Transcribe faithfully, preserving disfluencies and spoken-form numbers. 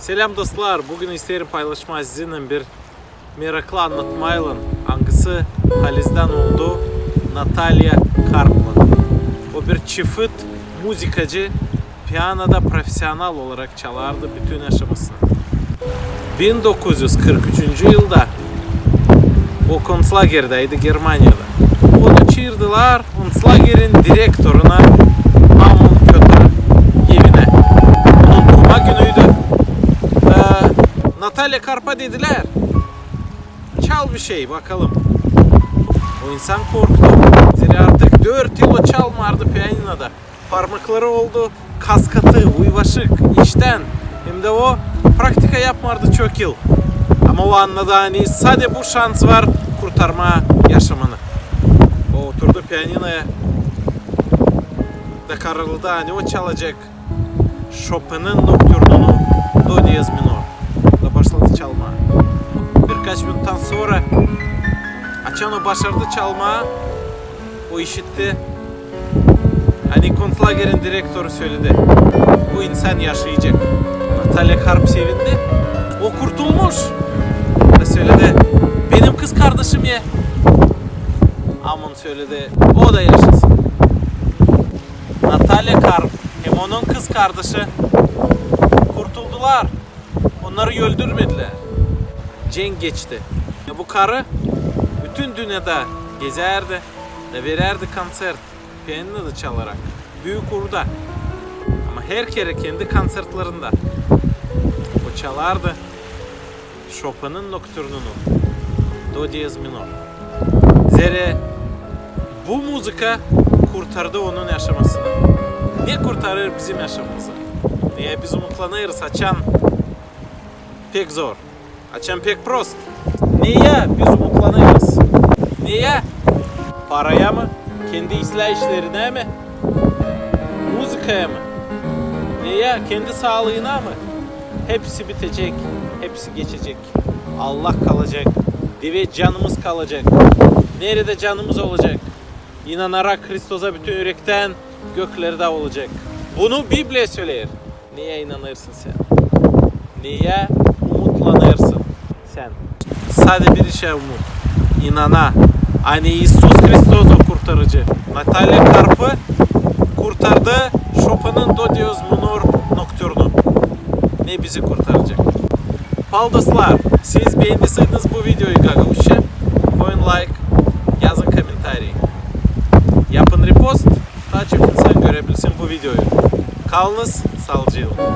Selam, dostlar! Bugün isteerim paylaşmaa sizinnän bir meraklı annatmaylan, angısı halizdän oldu Natalya Karplan. O bir çifit muzıkacı, piyanoda profesional olarak çalardı bütün yaşamasını. Bin dokuz üz kırk üçüncü yılda o konslagerindeydi Germaniyada. Onu çaardılar konslagerin direktoruna Amon Köta evinä. Onun duuma günüydü. Ee, Natalya Karpa dedilär: "Çal bir şey bakalım." O insan korktu. Zerä artık dört yıl o çalmardı pianinoda. Parmakları oldu kas katı, uyvaşık iştän. Hem dä o praktika yapmardı çok yıl. Ama o annadı, ani sade bu şans var kurtarmaa yaşamanı. O oturdu pianinoya da kararladı, ani o çalacek Şopenin noktürnunu do diyez minor. Da başladı çalmaa. Birkaç minuttan sora, açan o başardı çalmaa, o işitti, ani konslagerin direktoru söledi: "Bu insan yaşayacek." Natalya Karp sevindi. O kurtulmuş. Da söledi: "Benim kız kardaşım ya?" Amon söledi: "O da yaşasın." Natalya Karp hem onun kız kardaşı kurtuldular. Onnarı öldürmedilär. Cenk geçti. Bu karı bütün dünnedä gezärdi da verärdi konsert, pianinoda çalarak, büük uurda. Ama her kerä kendi konsertlerindä o çalardı Şopenin noktürnunu do diyez minor. Zerä bu muzıka kurtardı onun yaşamasını. Ne kurtarêr bizim yaşamamızı? Neyä biz umutlanêrız, açan pek zor, açan pek prost? Neyä biz umutlanêrız? Neyä? Paraya mı? Kendi islää işlerinä mi? Muzıkaya mı? Neyä? Kendi saalıına mı? Hepsi bitecek, hepsi geçecek. Allah kalacek, diil canımız kalacek. Neredä canımız olacek? İnanarak Hristosa bütün ürektän, göklerdä olacek. Bunu Bibliya söleer. Neyä inanêrsın sän? Neyä umutlanêrsın sän? Sade bir işä umut. İnana, ani İisus Hristos o kurtarıcı. Natalya Karpı kurtardı Şopenin do diyez minor noktürnu. Ne bizi kurtaracek? Pal, dostlar, siz beendiysäniz bu videoyu gagauzça, koyun layk, yazın komentariy, yapın repost, taa çok insan görebilsin bu videoyu. Kalınız saalıcaklan.